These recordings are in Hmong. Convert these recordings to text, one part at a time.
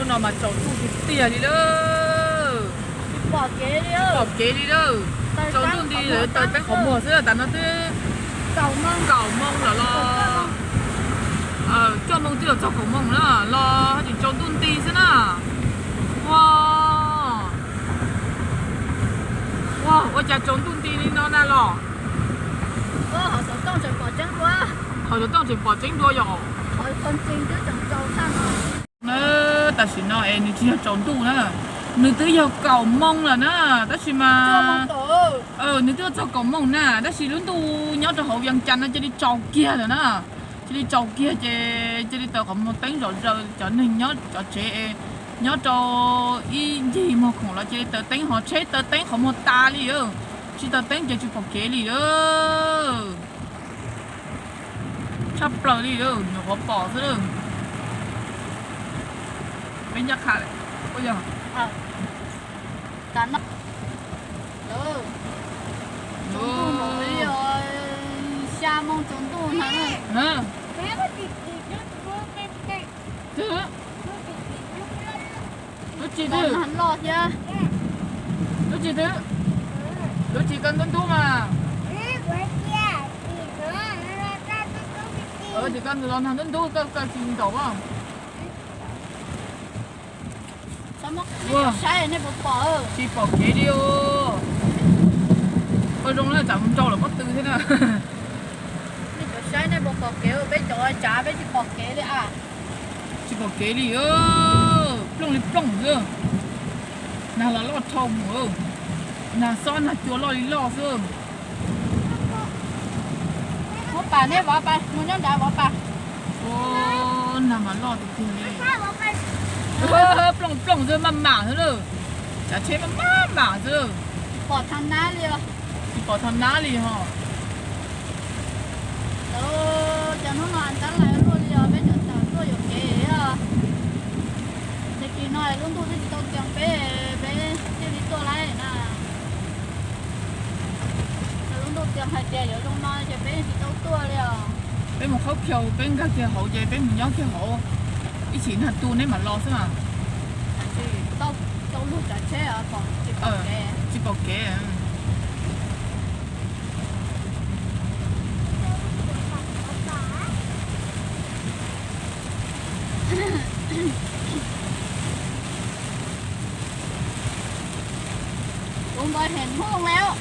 No mas tsaus ntuj tiag tiag li lawm. Pom kev li lawm. Tsaus ntuj nti lawm, taws teeb qhov muag xwb, tam no twb kaum moos lawm los, cuaj moos twb yuav txog kaum moos na, los tseem tsaus ntuj nti xwb na. Ua, ua, ua cas tsaus ntuj nti li no na los? Hauv xov tooj tseem pom tseeb dua yom. Na, tam sim no es nws tsis yog tsaus ntuj na, nws twb yog kaum moos lawm na, tab sis mas nws twb yuav txog kaum moos na, tab sis lub ntuj nyob rau hauv Vias Cas no cia li tsaus kiag lawm na. Cia li tsaus kiag ces cia li taws qhov muag teeb zom zaws, cov neeg nyob cov tsev nyob rau ib ncig muag khoom los cia li taws teeb, ho tsheb taws teeb qhov muag tas li. Tsis taws teeb ces tsis pom kev li lawm. Tshaj plaws li lawm, nyuam qhuav pom xwb lawm. Peb ncaj qha, ua yog, xya moos tsaus ntuj na. Lub tsis twg? Lub tsis twg? Lub tsis koj ntub ntub mas. Ces koj los nag ntub ntub, koj koj tsis ntaus a. Ua, tsis pom kev li os. Ua zoo na, tsam mus nrau lawm pob tw thiab na. Nej cov saib nej puas pom kev, peb cov tsav peb tsis pom kev li a. Tsis pom kev li, plooj li plooj xwb. Nag los loj dhau mus, nag xob nag cua loj li loj xwb. Muab pas nej vov pas, mus nyob nrad vov pas. Nag mas loj tiag tiag li. Plooj plooj xwb, maj mam xwb lawm. Cov tsheb maj mam xwb lawm. Pom thav nab li os. Tsis pom thav nab li ho. Cov hnub no tab lais luaj li os, peb cov tawm tuaj yuam kev os. Tag kis no lub ntuj twb tsis tau tias peb, peb thiaj li tuaj lawm na. Lub ntuj tias hais tias yuav zoo no ces peb tsis tau tuaj li os. Peb mus khaub khau, peb nkag kiag hauv ces peb mus nyob kiag hauv, ib chim nag tu neb mam los xwb mas. Tau lug tsav tsheb, tsis pom kev. Kuv npau hem hmooj lawm.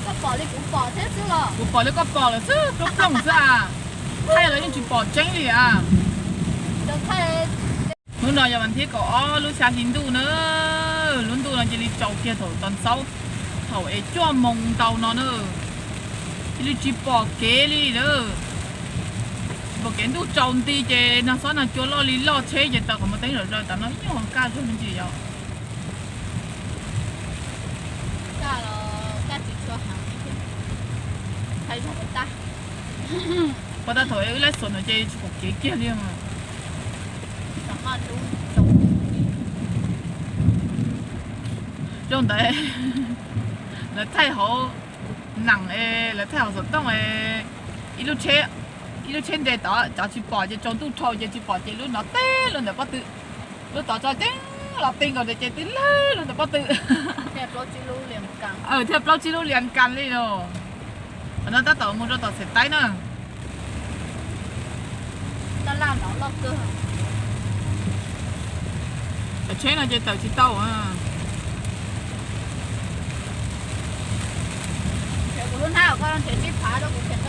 Koj pom li kuv pom thiab xwb los? Kuv pom li koj pom lawm xwb, plooj plooj xwb a. Thaij los yeej tsis pom tseeb li a. Hnub no yog vas thib kaum ob lub xya hli ntuj na, lub ntuj no cia li tsaus kiag thaum tag ntxaub, thaum es cuaj moos ntau no na, cia li tsis pom kev li lawm. Tsis pom kev, ntuj tsaus nti ces nag xob nag cua loj li loj, tsheb ces taws qhov muag teeb zom zaws, tam no ib nyuag kaj zog me ntsis yom. Pom tau thaum wb laib xos no ces tsis pom kev kiag li. Zoo ntawd lawv thaij hauv nees, lawv thaij hauv xov tooj, ib lub tsheb, ib lub tsheb nres tod cov tsis pom ces tsaus ntuj dhau ces tsis pom ces lub no teb lug ntawm pob tw, lub tod tso ceeb los ti nkaus ntawd ces twb lawg lug ntawm pob tw. Thiaj plaub tsib lub lias kas li los. Qhov no tab tom mus rau tom Xeem Taib na. Cov tsheb no ces tawm tsis tau. Kuv lub hnab koj nrhiav sib phav rau kuv, nrhiav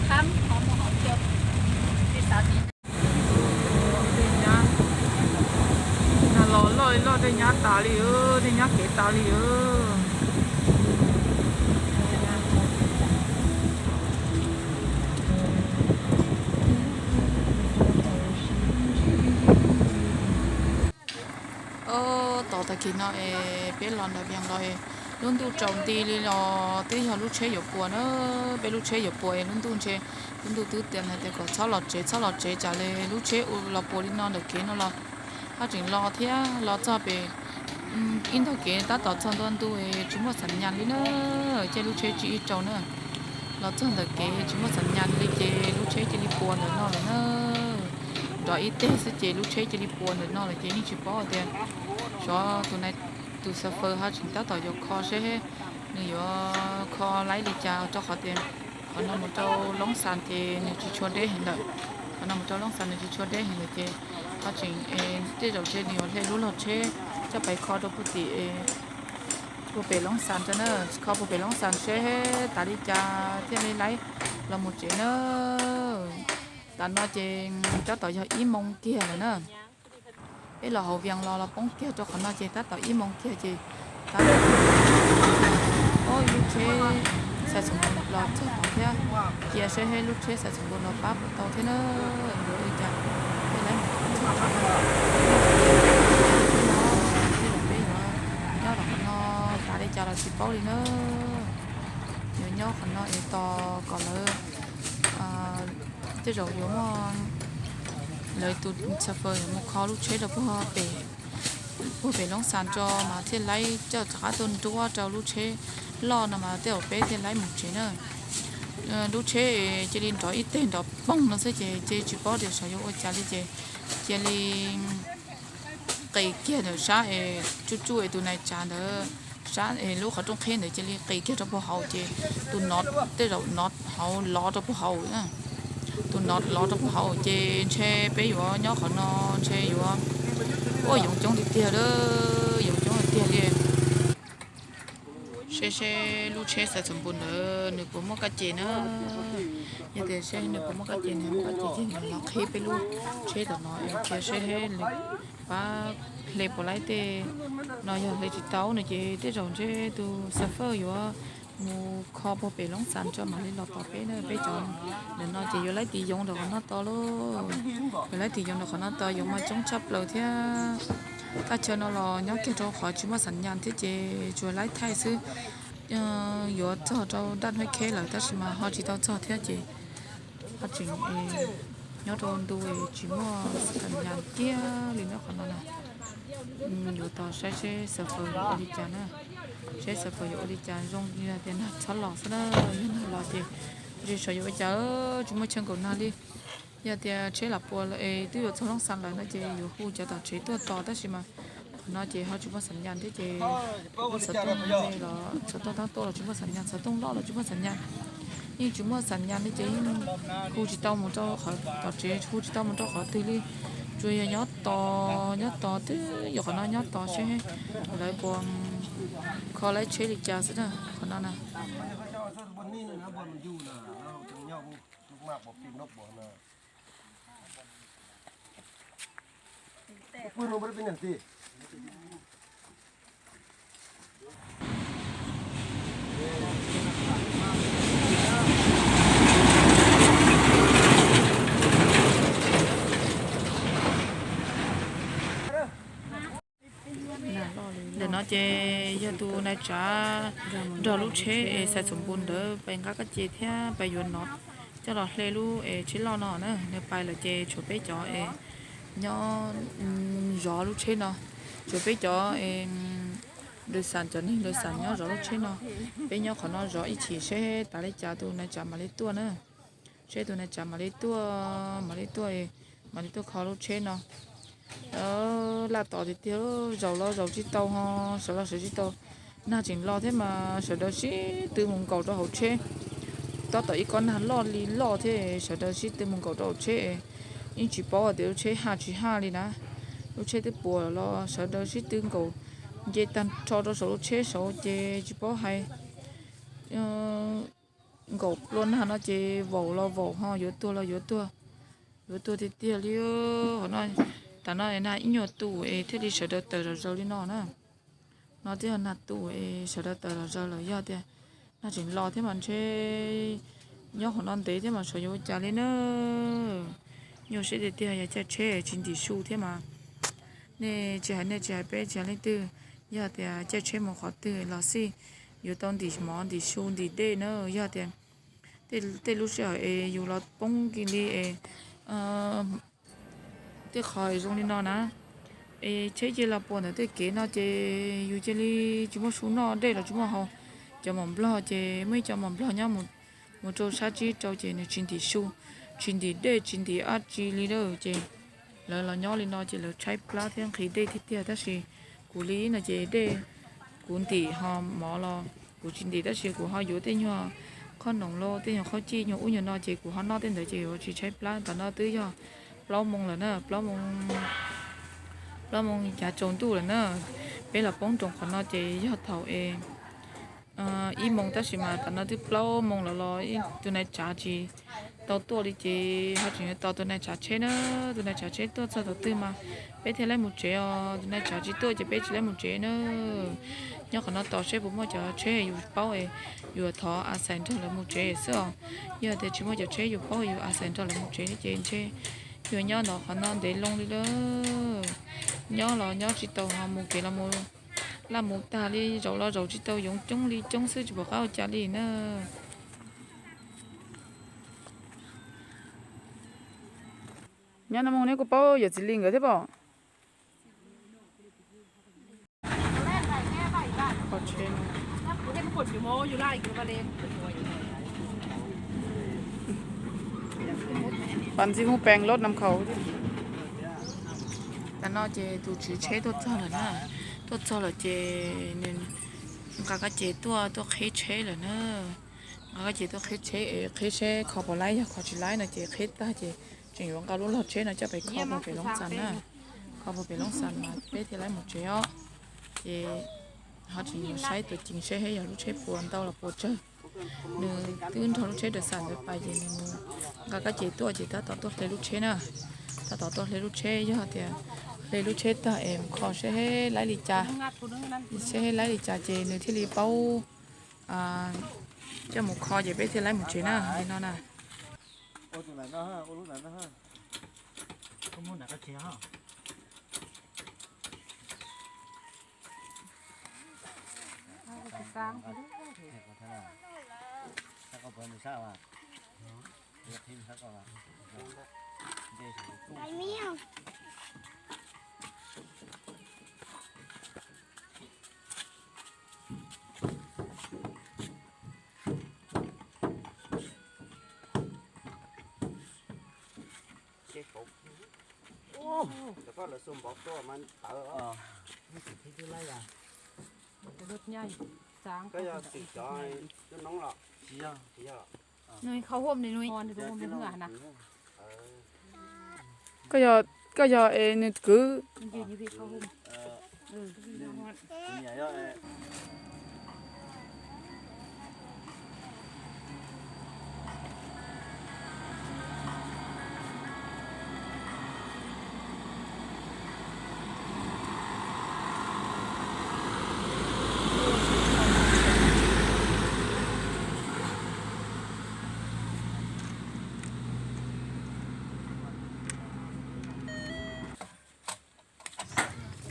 qab qhov mus hauv kiag. Nag los loj li loj, dej nyab tas li, dej nyab kev tas li. Tos tag kis no es peb los nram Vias los es lub ntuj tsaus nti li los twb yog lub tsheb yuav puas na. Peb lub tsheb yuav puas es lub ntuj ntshe, lub ntuj twb tias hais tias kom txhob los tsev, txhob los tsev, tsam li lub tsheb los puas li no ntawm kev no los haj tseem los thiab, los txog pem ib ntag kev tab tom txog ntua ntu tsis muaj xam nyas li na, cia lub tsheb tsis ib tsaus na. Los txog ntawm kev tsis muaj xam nyas li ces lub tsheb cia li puas ntawm no lawm na. Nrov ib teg xwb ces lub tsheb cia li puas ntawm no lawm ces yeej tsis paub tias xyov tus, tus xav fawm ho tseem tab tom yuav kho seb nws yuav kho laib li cas rau qhov tias qhov no mus rau Loob Xas ces nws tsis tshua deb heev lawm. Qhov no mus rau Loob Xas nws tsis tshua deb heev lawm ces ho tseem, tej zaum ntshe nws yuav hle lub log tsheb coj pais kho rau puag tim, puag pem Loob Xas tso na, kho puag pem Loob Xas seb tas li cas thiaj li laib los mus tsev na. Tam no ces tab tom yog ib moo kiag lawm na. Peb los hauv Vias los los poob kiag rau qhov no ces tab tom ib moo kiag ces tab tom, o, ib lub tsheb Xais Xoom Npus los txog tod thiab. Cia seb lub tsheb Xais Xoom Npus no pab puas tau thiab na. Yuav ua li cas, peb laib mus txog tod no, peb yuav nyob rau qhov no tas li cas los tsis paub li na. Yuav nyob qhov no es tos kom lawv, tej zaum yuav muaj lawv tus xav fawm yuav mus kho lub tsheb rau puag pem, puag pem Loob Xas tso mas thiaj laib coj rov qab tuaj nruab rau lub tsheb loj no mas tej zaum peb thiaj laib mus tsev na. Lub tsheb cia li nrov ib teg nrov poog no xwb ces ces tsis paub tias xyov yuav ua cas li ces cia li qis kiag ntawm sab es tsuj tsuj es tus nais tsav ntawd, sab es lub qhov rooj qhib ntawd cia li qis kiag rau puag hauv ces tus nov, tej zaum nov hauv lov rau puag hauv, tus nov lov rau puag hauv ces ntshe peb yuav nyob qhov no ntshe yuav, ua yoov coob tiag tiag, yoov coob tiag tiag li. Seb seb lub tsheb Xais Xoom Npus ntawd nws puas muaj kab ces na. Yog tias seb nws puas muaj kab ces, nws muaj kab ces ces nws los qhib peb lub tsheb tom no es cia seb nws pab hle puas laib tej no. Yog hle tsis tau no ces tej zaum ntshe tus xav fawm yuav mus kho puag pem Loob Xas tso mam li los tos peb na. Peb cov ntawm no ces yuav laib tis yoov rau qhov no tos lauj. Yuav laib tis yoov rau qhov no tos, yoov mas coob tshaj plaws thiab. Thaj chaw no los nyob kiag rau qhov tsis muaj xam nyas thiab ces tsuas laib thaij xwb. Yuav txog rau Daj Hnub Kheb lawm tab sis mas ho tsis tau txog thiab ces ho tseem nyob rau ntu tsis muaj xam nyas kiag li na qhov no na. Yuav tos saib seb xav fawm yuav ua li cas na. Seb xav fawm yuav ua li cas, zoo tias nag txhob los xwb na. Yog nag los ces ntshe xyov yuav ua cas, tsis muaj chaw nkaum nag li. Yog tias tsheb los puas lawm es twb yuav txog Loob Xas lawm no ces yuav hu cov tom tsev tuaj tos tab sis mas qhov no ces ho tsis muaj xam nyas thiab ces xov tooj los xov tooj tab tuaj los tsis muaj xam nyas, xov tooj loj los tsis muaj xam nyas. Yeej tsis muaj xam nyas li ces yeej hu tsis tau mus rau qhov tom tsev, hu tsis tau mus rau qhov twg li. Tsuas yog nyob tos, nyob tos twb yuav qhov no nyob tos seb lawv puas kho laib tsheb li cas xwb na qhov no na. Ntawm no ces yog tus nais tsav nrog lub tsheb es Xais Xoom Npus ntawd pais nqa kab ces thiab pais yuav nov coj los hle lub es tsheb loj no na. Nws pais lawm ces tshuav peb cov es nyob zov lub tsheb no, tshuav peb cov lawv xam, cov neeg lawv xam nyob zov lub tsheb no. Peb nyob qhov no zov ib chim seb tas li cas tus nais tsav mam li tuaj na. Seb tus nais tsav mam li tuaj, mam li tuaj, mam li tuaj kho lub tsheb no. Laj tos tiag tiag, zaum los zaum tsis tau ho, sawv los sawv tsis tau. Nag tseem los thiab mas sawv daws sib tw mus nkaum rau hauv tsheb. Tab tom ib kob nag loj li loj thiab sawv daws sib tw mus nkaum rau hauv tsheb, yeej tsis paub tias lub tsheb haj tsis haj li na. Lub tsheb twb puas los sawv daws sib tw nkaum nce tag nrho rau saum lub tsheb saud ces tsis paub hais. Nkaum plua nag no ces vaum los vaum ho yuav tuag los yuav tuag, yuav tuag tiag tiag li. Qhov no, tam no nag ib nyuag tus es thiaj li sawv daws tawm zom zaws li no na. No twb yog nag tus es sawv daws tawm zom zaws lawm, yog tias nag tseem los thiab mas ntshe nyob qhov no ntev thiab mas xyov yuav ua cas li na. Nyuaj siab tiag tiag, yog caij tsheb tsis ntim su thiab mas nej tsis hais, nej tsis hais peb tsis hais leej twg, yog tias caij tsheb mus qhov twg los xij yuav tau ntim mov ntim su ntim dej na. Yog tias tej lub sij hawm es yus los poob kiag li es tej qhov zoo li no na, es tsheb cia los puas ntawm tej kev no ces yus cia li tsis muaj su noj, dej los tsis muaj haus. Cov mom nplog ces muaj ib co mom nplog nyob mus mus rau sab tsib rau ces nws tsis ntim su, tsis ntim dej tsis ntim dab tsi li lawm ces lawv los nyob li no ces lawv tshaib plab thiab nqhis dej tiag tiag tab sis kuv li no ces dej kuv ntim ho mov los kuv tsis ntim tab sis kuv ho yuav tej nyuag qhob noom los tej nyuag qhob cij nyuag ub nyuag no ces kuv ho noj tej ntawd ces yuav tsis tshaib plab. Tam no twb yog plaub moo lawm na, plaub moo, plaub moo yav tsaus ntuj lawm na. Peb los poob nroos qhov no ces yog thaum es ib moo tab sis mas tam no twb plaub moo lawm los tus nai tsav tsis tau tuaj li ces ho tseem yuav tos tus nai tsav tsheb na. Tus nai tsav tsheb tuaj txog thaum twg mas peb thiaj laib mus tsev os. Tus nai tsav tsis tuaj ces peb tsis laib mus tsev na. Nyob qhov no tos seb puas muaj cov tsheb yus paub es yus thov a xais nrog lawv mus tsev xwb os. Yog tias tsis muaj cov tsheb yus paub yus a xais nrog lawv mus tsev ces ntshe yus nyob ntawm qhov no ntev loo li lawm. Nyob los nyob tsis tau ho mus kev los mus laj mus tag li, zaum los zaum tsis tau, yoov coob li coob xwb tsis pom qab ua cas li na. Nyob no mus neb kuj paub yawm txiv Lis nkawd thiab pom. Pab ntxi hu pees loj nam khau. Tam no ces tus tswv tsheb tuaj txog lawm na. Tuaj txog lawm ces nws nqa kab ces tuaj, tuaj qhib tsheb lawm na. Nqa kab ces tuaj qhib tsheb es qhib seb kho puas laib, yog kho tsis laib no ces qhib tag ces tseem yuav nqa lub log tsheb no coj pem kho puag pem Loob Xas na. Kho puag pem Loob Xas mas peb thiaj laib mus tsev os. Ces ho tseem yuav saib tuaj ceev seb yog lub tsheb puas ntau los puas tsawg. Nws twb nrog lub tsheb raws xam ntawd pais ces nws mus nqa kab ces tuaj ces tab tom tuaj hle lub tsheb na. Tab tom tuaj hle lub tsheb, yog tias hle lub tsheb tag es mus kho seb laib li cas, seb laib li cas ces nws thiaj li paub coj mus kho ces peb thiaj laib mus tsev na li no na. Nws khau huam li nui. Koj yog, koj yog es nws kwv.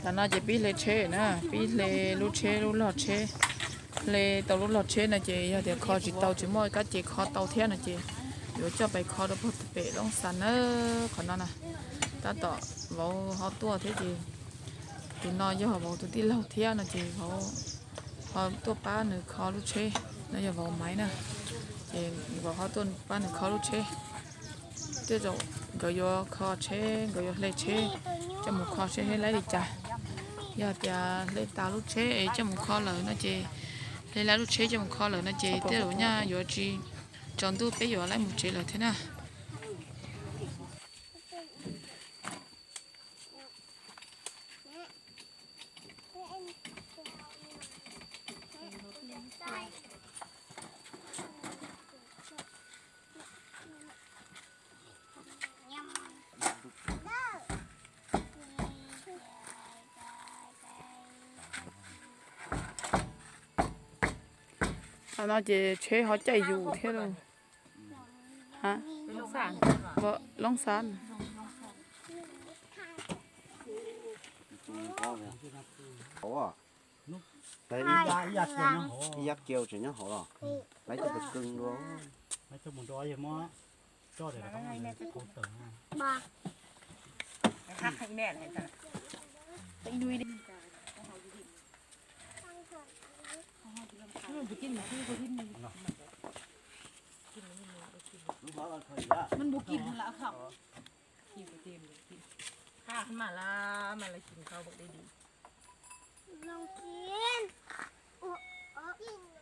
Tam no ces pib hle tsheb na, pib hle lub tsheb, lub log tsheb. Hle tau lub log tsheb no ces yog tias kho tsis tau, tsis muaj kab ces kho tau thiab no ces yuav coj pais kho rau puag pem Loob Xas na. Qhov no na, tab tom vauv ho tuaj thiab ces tus no yog vauv tus tij laug thiab no ces vauv ho tuaj pab nws kho lub tsheb. No yog vauv Maiv na, ces vauv ho tuaj pab nws kho lub tsheb. Tej zaum nkawd yuav kho tsheb, nkawd yuav hle tsheb coj mus kho seb laib li cas. Yog tias hle tas lub tsheb es coj mus kho lawm no ces, hle laib lub tsheb coj mus kho lawm no ces tej zaum nyaj yuav tsis tsaus ntuj peb yuav laib mus tsev lawm thiab na. Qhov no ces tsheb ho caij yus thiab lauj. Loob Xas. Ib yab kiau tseem nyob hauv los, lawv coj tus kws dua. Lub hmab no kho ib yam. Mas npua kis mas lam kho. Kis kuv tis npua kis. Qab mas la, mas la kis kho npaum deb deb. Loo kis. Ua, ua.